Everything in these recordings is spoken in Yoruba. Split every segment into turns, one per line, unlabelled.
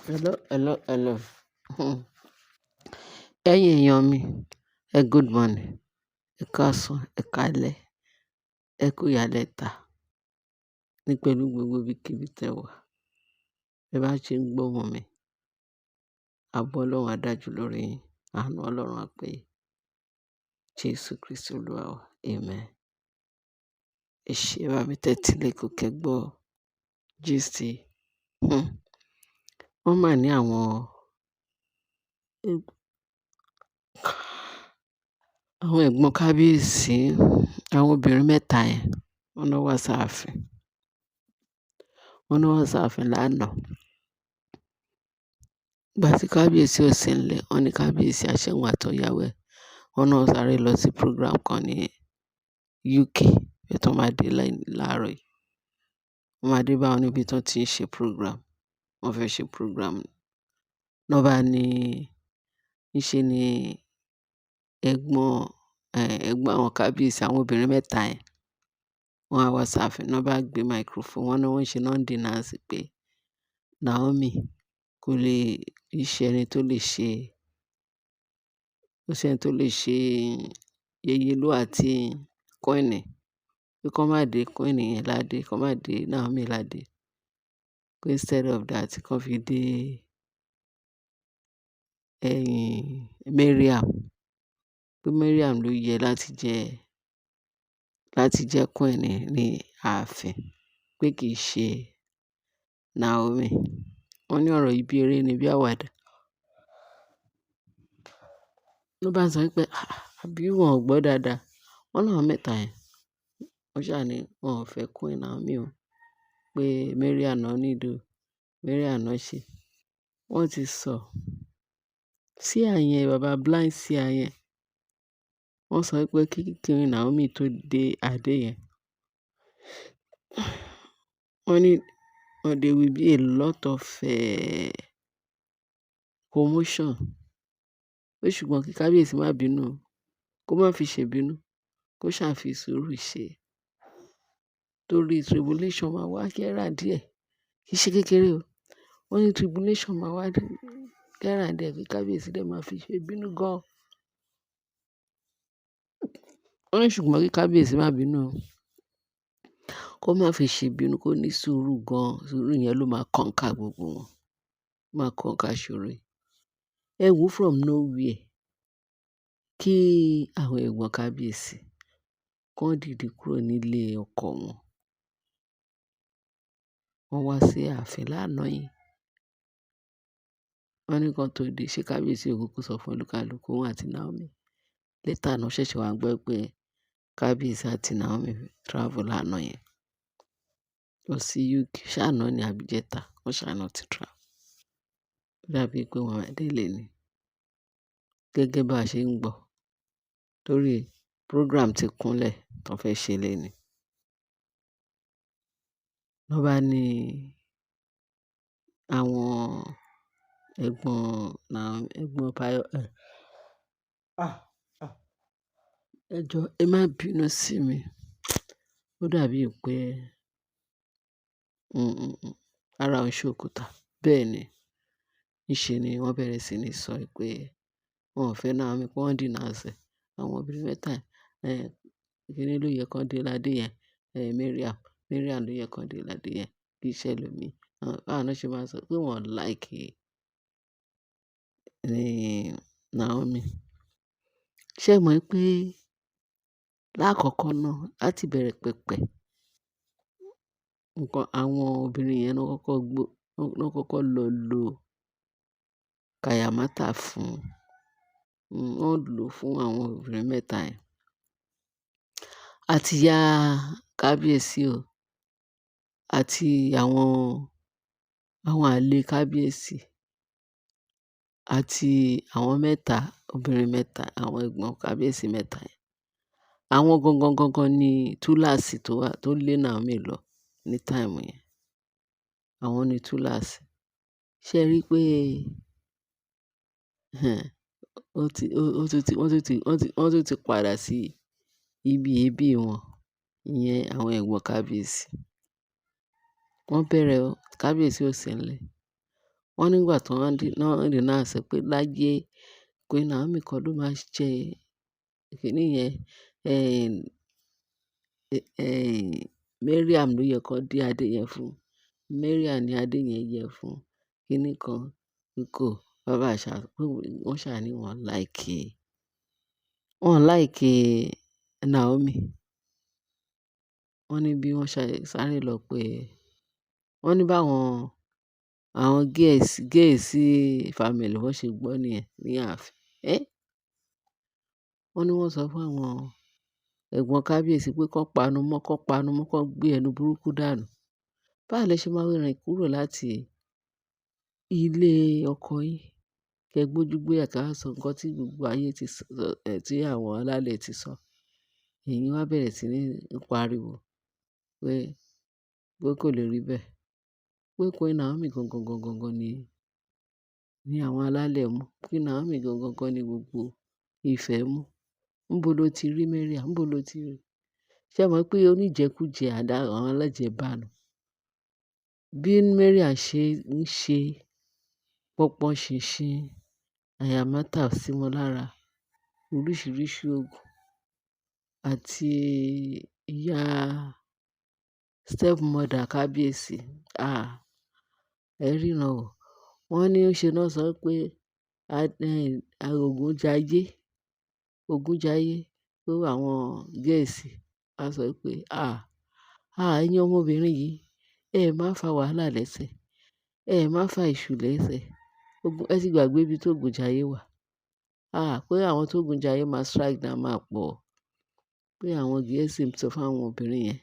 Hello, hello, hello. Ẹ̀yin èèyàn mi, ẹ good morning, ẹ káàsán, ẹ káalẹ́, ẹ kú ìyálẹ́ta ní pẹ̀lú gbogbo ibikíbi tẹ wà. Bí ẹ bá ṣe ń gbóhùn mi, ààbò Ọlọ́run á dájú lórí yín, àánú Ọlọ́run á pé yín. Jésù Kristi Olúwa wa. Amen. Ẹ ṣé, ẹ bá mi tẹ́tí lẹ́kọ̀ọ́ kẹ́ gbọ́ gist. Wọ́n máa ní àwọn ẹ̀gbọ́n kábíyèsí, àwọn obìnrin mẹ́ta yẹn, wọ́n lọ wá sáàfin. Wọ́n lọ wá sáàfin lánàá. Ìgbà tí kábíyèsí ò sí nílé, wọ́n ní kábíyèsí Aṣẹ́gun àti ìyàwó ẹ̀, wọ́n náà sáré lọ sí program kan ní UK, pé tí wọ́n máa dé láàárọ̀ yìí. Wọ́n máa dé bá wọn níbi tí wọ́n ti ń ṣe program. Wọ́n fẹ́ ṣe program. Lọ́ bá ní, níṣe ni ẹ̀gbọ́n àwọn kábíyèsí, àwọn obìnrin mẹ́ta yẹn, wọ́n á wá sáàfin. Lọ́ bá gbé microphone, wọ́n ní wọ́n ṣe náà denounce pé Naomi kò lè kì í ṣe ẹni tó lè ṣe, kò sí ẹni tó lè ṣe Yèyélúà àti Queen. Pé kó má dé Queen yẹn ládé, kó má dé Naomi ládé. Pé instead of that, kó fi dé ẹ̀yìn Mariam. Pé Mariam ló yẹ láti jẹ́ Queen ní ààfin, pé kì í ṣe Naomi. Wọ́n ní ọ̀rọ̀ yìí bí eré ni bí àwàdà. Ló bá sọ wípé, "Àh, àbí wọn ò gbọ́ dáadáa." Wọ́n láwọn mẹ́ta yẹn, wọ́n ṣà ní wọn ò fẹ́ Queen Naomi o. Pé Mariam náà need o, Mariam náà ṣe. Wọ́n ti sọ. Seer yẹn, bàbá blind seer yẹn, wọ́n sọ wípé kí Queen Naomi tó dé adé yẹn, wọ́n ní there will be a lot of commotion. Pé ṣùgbọ́n kí kábíyèsí má bínú o, kó má fi ṣe bínú, kó ṣà fi sùúrù ṣe. Torí tribulation máa wá here and there. Kì í ṣe kékeré o. Wọ́n ní tribulation máa wá here and there kí kábíyèsí dẹ̀ máa fi ṣe bínú gan. Wọ́n ní ṣùgbọ́n kí kábíyèsí má bínú o, kó má fi ṣe bínú, kó ní sùúrù gan. Sùúrù yẹn ló máa conquer gbogbo wọn. Máa conquer ìṣòro yìí. Ẹ wo from nowhere kí àwọn ẹ̀gbọ́n kábíyèsí kó dìde kúrò nílé ọkọ wọn. Wọ́n wá sí ààfin lánàá yìí. Wọ́n ní kan tó dé, ṣé kábíyèsí ò kúkú sọ fún olúkálùkù òun àti Naomi. Later náà ṣẹ̀ṣẹ̀ wá gbọ́ pé kábíyèsí àti Naomi travel lánàá yẹn lọ sí UK. Ṣé àná ni àbí ìjẹta? Wọ́n ṣàná ti travel. Ó dàbí pé wọ́n máa dé lónìí. Gẹ́gẹ́ bá ṣe ń gbọ́. Torí program ti kúnlẹ̀ tó fẹ́ ṣe lónìí. Lọ́ bá ní àwọn ẹ̀gbọ́n Naomi, ẹ̀gbọ́n Bayo, ah, ah, ẹ jọ̀ọ́ ẹ má bínú sí mi. Ó dàbí pé, ara ò ṣe òkúta. Bẹ́ẹ̀ ni. Níṣe ni wọ́n bẹ̀rẹ̀ sí ní sọ pé wọn ò fẹ́ Naomi, pé wọ́n denounce ẹ̀. Àwọn obìnrin mẹ́ta yẹn, kíni ló yẹ kó dé ládé yẹn? Mariam, Mariam ló yẹ kó dé ládé yẹn, kì í ṣe ẹlòmíì. Báwo ni wọ́n ṣe máa sọ pé wọ́n like Naomi. Ṣé ẹ mọ̀ pé láàkọ́kọ́ náà láti bẹ̀rẹ̀ pẹ̀pẹ̀, nǹkan àwọn obìnrin yẹn ló kọ́kọ́ lọ lo kàyàmátà fún, wọ́n lò fún àwọn obìnrin mẹ́ta yẹn. Àti ìyá kábíyèsí o, àti àwọn àlè kábíyèsí, àti àwọn mẹ́ta, obìnrin mẹ́ta, àwọn ẹ̀gbọ́n kábíyèsí mẹ́ta yẹn. Àwọn gangan gangan ni túláàsì tó wà, tó lé Naomi lọ ní time yẹn. Àwọn ni túláàsì. Ṣé ẹ rí i pé, ó ti, ó tún ti, wọ́n tún ti, wọ́n tún ti padà sí ibi èébì wọn, ìyẹn àwọn ẹ̀gbọ́n kábíyèsí. Wọ́n bẹ̀rẹ̀ o, kábíyèsí ò sí nílé. Wọ́n nígbà tí wọ́n denounce pé láyé Queen Naomi kọ́ ló máa jẹ kíní yẹn. Mariam ló yẹ kó dé adé yẹn fún. Mariam ni adé yẹn yẹ fún. Kíní kan kò bàbá àṣà pé wọ́n ṣà ní wọ́n like Naomi. Wọ́n ní bí wọ́n ṣe sáré lọ pé wọ́n ní báwọn àwọn Giesi family wọ́n ṣe gbọ́ nìyẹn ní ààfin. Wọ́n ní wọ́n sọ fún àwọn ẹ̀gbọ́n kábíyèsí pé kó panu mọ́, kó panu mọ́, kó gbé ẹnu burúkú dànù. Báwo lẹ ṣe máa rìn kúrò láti ilé ọkọ yín? Kẹ gbójú gbóyà kí a sọ nǹkan tí gbogbo ayé ti sọ, tí àwọn alálẹ̀ ti sọ. Ẹ̀yin wá bẹ̀rẹ̀ sí ní pariwo pé kò lè rí bẹ́ẹ̀. Pé Queen Naomi gangan gangan gangan ni àwọn alálẹ̀ mú. Queen Naomi gangan gangan ni gbogbo Ifẹ̀ mú. Níbo lo ti rí Mariam? Níbo lo ti rí? Ṣé ẹ mọ̀ pé oníjẹkújẹ àdá àwọn alájẹbánu. Bí Mariam ṣe ń ṣe pọpọ ṣinṣin àyàmátà sí wọn lára, oríṣiríṣi ògùn àti ìyá stepmother kábíyèsí. Ah, ẹ ríran o. Wọ́n ní ó ṣe náà sọ pé Ògúnjayé, Ògúnjayé pé àwọn Giesi á sọ pé, "Ah, ah, ẹ̀yin ọmọbìnrin yìí, ẹ má fa wàhálà lẹ́sẹ̀, ẹ má fa èṣù lẹ́sẹ̀. Ẹ ti gbàgbé ibi tó Ògúnjayé wà. Ah, pé àwọn tó Ògúnjayé máa strike down máa pọ̀." Pé àwọn Giesi ń sọ fún àwọn obìnrin yẹn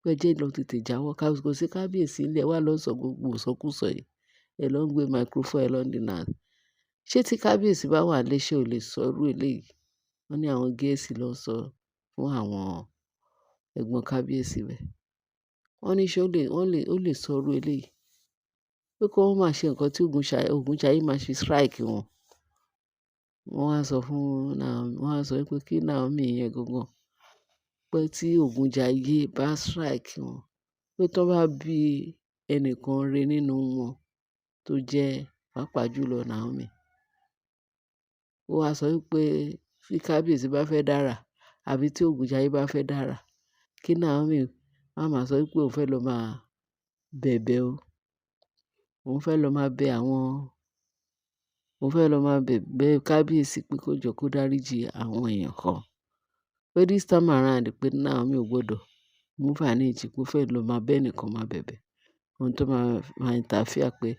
pé ẹ jẹ́ lọ tètè jáwọ́. Kò sí kábíyèsí nílé, ẹ wá lọ sọ gbogbo ìsọkúsọ yìí. Ẹ lọ ń gbé microphone, ẹ lọ ń denounce. Ṣé tí kábíyèsí bá wà nílé, ṣé o lè sọ irú eléyìí? Wọ́n ní àwọn Giesi ló ń sọ fún àwọn ẹ̀gbọ́n kábíyèsí bẹ́ẹ̀. Wọ́n ní ṣé ó lè, wọ́n lè, ó lè sọ irú eléyìí? Pé kó má ṣe nǹkan tí Ògúnjayé máa ṣe strike wọn. Wọ́n wá sọ fún Naomi, wọ́n wá sọ wípé kí Naomi yẹn gangan pé tí Ògúnjayé bá strike wọn, pé tó bá bí ẹnìkan re nínú wọn tó jẹ́ pàápàá jùlọ Naomi. Ó wá sọ wípé tí kábíyèsí bá fẹ́ dára àbí tí Ògúnjayé bá fẹ́ dára, kí Naomi má máa sọ wípé òun fẹ́ lọ máa bẹ̀bẹ̀ o. Òun fẹ́ lọ máa bẹ àwọn, òun fẹ́ lọ máa bẹ̀ kábíyèsí pé kó jọ kó dáríji àwọn èèyàn kan. Pé this time around pé Naomi ò gbọdọ̀ mú an inch pé ó fẹ́ lọ máa bẹ́ ẹnìkan máa bẹ̀bẹ̀. Ohun tó máa interfere pé,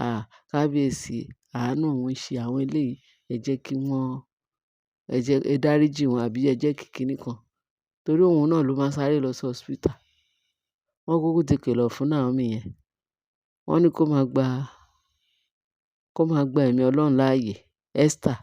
ah, kábíyèsí, àánú òun ṣe àwọn eléyìí, ẹ jẹ́ kí wọ́n, ẹ jẹ́ ẹ dáríji wọn àbí ẹ jẹ́ kí kíní kan. Torí òun náà ló máa sáré lọ sí hospital. Wọ́n kúkú ti kìlọ̀ fún Naomi yẹn. Wọ́n ní kó máa gba ẹ̀mí Ọlọ́run láàyè. Esther,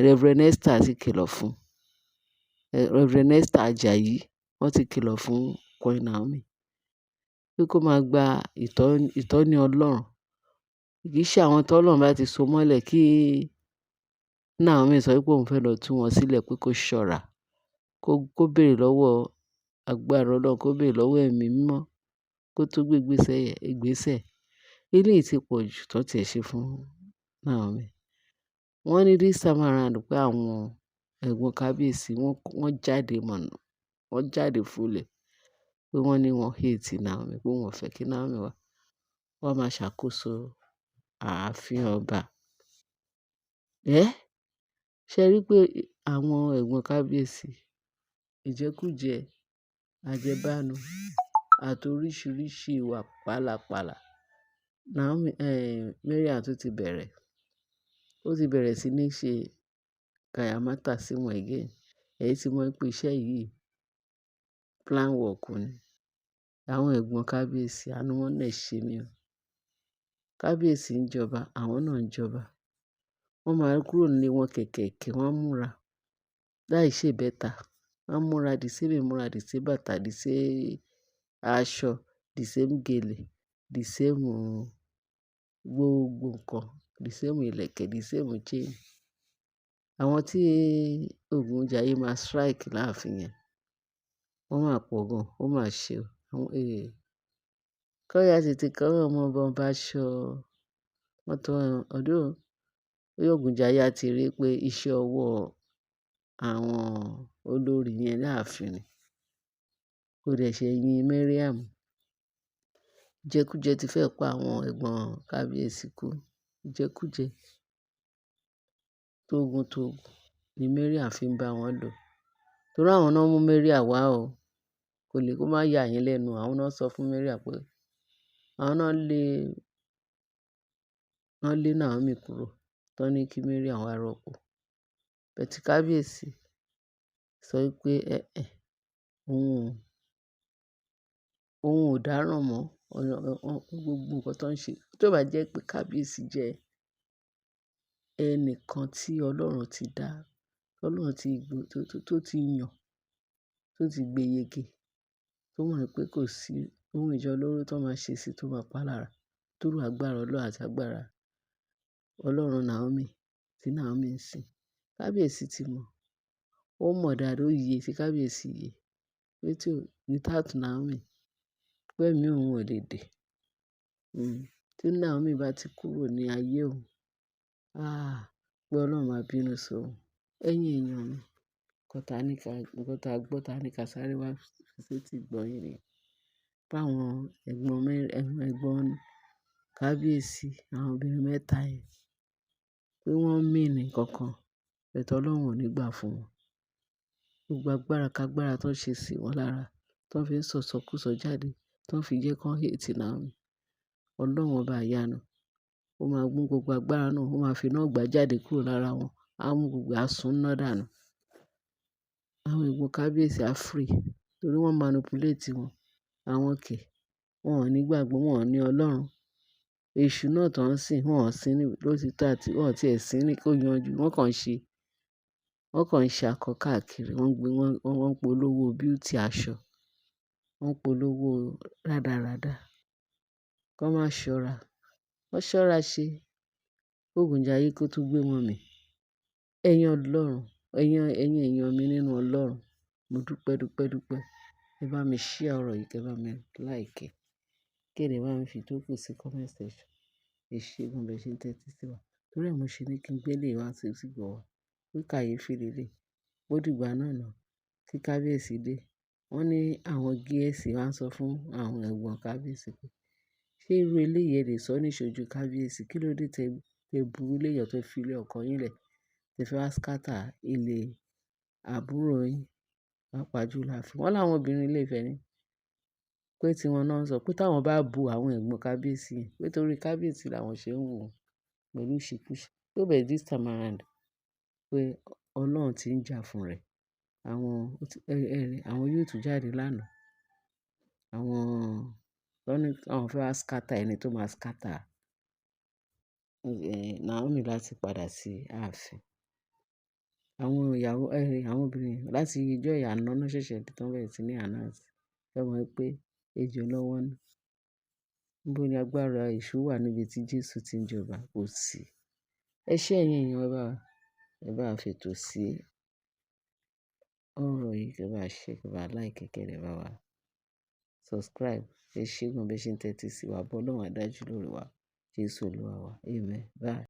Reverend Esther ti kìlọ̀ fún. Reverend Esther Ajayi wọ́n ti kìlọ̀ fún Queen Naomi pé kó máa gba ìtọ́ni Ọlọ́run. Kì í ṣe àwọn tí Ọlọ́run bá ti so mọ́lẹ̀ kí Naomi sọ wípé òun fẹ́ lọ tú wọn sílẹ̀ pé kó ṣọ́ra, kó béèrè lọ́wọ́ agbára Ọlọ́run, kó béèrè lọ́wọ́ ẹ̀mí mímọ́ kó tó gbé ìgbésẹ̀. Eléyìí ti pọ̀ jù tó ti ẹ̀ ṣe fún Naomi. Wọ́n ní this time around pé àwọn ẹ̀gbọ́n kábíyèsí wọ́n jáde mọ̀nà, wọ́n jáde fúlẹ̀ pé wọ́n ní wọ́n hate Naomi, pé wọ́n ò fẹ́ kí Naomi wá máa ṣàkóso ààfin ọba. Ẹ́! Ṣé ẹ rí pé àwọn ẹ̀gbọ́n kábíyèsí, ìjẹkújẹ, àjẹbánu àti oríṣiríṣi ìwà pálapàla. Naomi, Mariam tún ti bẹ̀rẹ̀. Ó ti bẹ̀rẹ̀ sí ní ṣe kàyámátà sí wọn again. Ẹ̀yin tí mọ̀ pé iṣẹ́ yìí plan work ni. Àwọn ẹ̀gbọ́n kábíyèsí, àánú wọn dẹ̀ ṣe mí o. Kábíyèsí ń jọba, àwọn náà ń jọba. Wọ́n máa kúrò nílé wọn kẹ̀kẹ̀kẹ̀, wọ́n á múra láì ṣe ìbẹta. Wọ́n á múra the same ìmúra, the same bàtà, the same aṣọ, the same gèlè, the same gbogbo nǹkan, the same ìlẹ̀kẹ̀, the same chain. Àwọn tí Ògúnjayé máa strike láàfin yẹn, wọ́n máa pọ̀ gan, ó máa ṣe o. Àwọn, Kó yá tètè kọ́rọ̀ ọmọ ọba aṣọ mọ́tò ọdún. Ògúnjáyé á ti rí pé iṣẹ́ ọwọ́ àwọn olórí yẹn láàfin ni. Kò dẹ̀ ṣe yín Mariam. Ìjẹkújẹ ti fẹ́ pa àwọn ẹ̀gbọ́n kábíyèsí kú. Ìjẹkújẹ tógun tógun ni Mariam fi ń bá wọn lò. Torí àwọn náà mú Mariam wá o. Kò lè kó má yà yín lẹ́nu. Àwọn náà sọ fún Mariam pé àwọn náà lé, wọ́n lé Naomi kúrò. Tọ́ ní kí Mariam wá rọ́pò. But kábíyèsí sọ wípé ẹ́ òun, òun ò dáràn mọ́. Gbogbo nǹkan tó ń ṣe. Tó bá jẹ́ pé kábíyèsí jẹ́ ẹnìkan tí Ọlọ́run ti dá, Ọlọ́run ti tó ti yàn, tó ti gbé yege, tó mọ̀ pé kò sí ohun ìjà olóró tó máa ṣe sí tó máa pa lára. Torí agbára Ọlọ́run àti agbára Ọlọ́run Naomi tí Naomi ń sìn. Kábíyèsí ti mọ̀. Ó mọ̀ dáadáa, ó yé tí kábíyèsí yé. Pé tí without Naomi, pé ẹ̀mí òun ò lè dé. Tí Naomi bá ti kúrò ní ayé òun, ah, pé Ọlọ́run máa bínú sí òun. Ẹ̀yin èèyàn mi, nǹkan tá ní ká, nǹkan tá gbọ́ tá ní ká sáré wá fi sétí gbọ́ yín ni. Pé àwọn ẹ̀gbọ́n ẹ̀gbọ́n kábíyèsí, àwọn obìnrin mẹ́ta yẹn, pé wọ́n mean nǹkan kan, but Ọlọ́run ò ní gbà fún wọn. Gbogbo agbára kágbára tó ń ṣe sí wọn lára, tó ń fi ń sọ̀sọkúsọ jáde, tó ń fi jẹ́ kí wọ́n hate Naomi. Ọlọ́run ọba ìyanu, ó máa mú gbogbo agbára náà, ó máa fi iná gbà jáde kúrò lára wọn. Á mú gbogbo àsún náà dànù. Àwọn ẹ̀gbọ́n kábíyèsí á free torí wọ́n manipulate wọn. Àwọn kẹ̀, wọ́n ò ní ìgbàgbọ́, wọ́n ò ní Ọlọ́run. Èṣù náà tó ń sìn, wọ́n ò sí ní lótítọ́ àti wọ́n ò tí ì sí ní kó yanjú. Wọ́n kàn ń ṣe, wọ́n kàn ń ṣe akọ káàkiri. Wọ́n ń gbé, wọ́n ń polówó beauty aṣọ. Wọ́n ń polówó rádaràda. Kọ́ má ṣọ́ra. Wọ́n ṣọ́ra ṣe. Ògúnjáyé kó tún gbé wọn mì. Ẹ̀yin Ọlọ́run, ẹ̀yin èèyàn mi nínú Ọlọ́run. Mo dúpẹ́, dúpẹ́, dúpẹ́. Ẹ bá mi share ọ̀rọ̀ yìí, kí ẹ bá mi like. Kí ẹ dẹ̀ bá mi fi tókù sí comment section. Ẹ ṣé gan bí ẹ ṣe ń tẹ́tí sí wa. Torí ẹ mo ṣe ní kí n gbé eléyìí wá sí etígbọ̀ wa. Pé kàyéfì leleyi. Ó dìgbà náà náà kí kábíyèsí dé. Wọ́n ní àwọn girls wá ń sọ fún àwọn ẹ̀gbọ́n kábíyèsí pé ṣé irú eléyìí ẹ lè sọ ní ìṣojú kábíyèsí? Kí ló dé tẹ, tẹ burú léèyàn tó fi ilé ọkọ yín lẹ̀, tẹ fi wá scatter ilé àbúrò yín, pàápàá jùlọ ààfin. Wọ́n láwọn obìnrin ilé Ifẹ̀ ni. Pé tí wọ́n náà ń sọ pé táwọn bá bu àwọn ẹ̀gbọ́n kábíyèsí, pé torí kábíyèsí làwọn ṣe ń wù wọ́n pẹ̀lú ìṣekúṣe. Pé but this time around, pé Ọlọ́run tí ń jà fún rẹ̀. Àwọn, àwọn youth jáde lánàá. Àwọn, wọ́n ní àwọn fẹ́ wá scatter ẹni tó máa scatter, Naomi láti padà sí ààfin. Àwọn ìyàwó, àwọn obìnrin láti ìjọ àná náà ṣẹ̀ṣẹ̀ dé tán bẹ̀rẹ̀ sí ní announce. Ẹ mọ̀ pé ejò lọ́wọ́ ná. Níbo ni agbára èṣù wà níbi tí Jésù ti ń jọba? Kò sí. Ẹ ṣé ẹ̀yin èèyàn, ẹ bá wa fètò sí ọ̀rọ̀ yìí, kí ẹ bá share, kí ẹ bá like, kí ẹ dẹ̀ bá wa subscribe. Ẹ ṣé gan bí ẹ ṣe ń tẹ́tí sí wa. Ààbò Ọlọ́run á dájú lórí wa. Jésù Olúwa wa. Amen. Bye.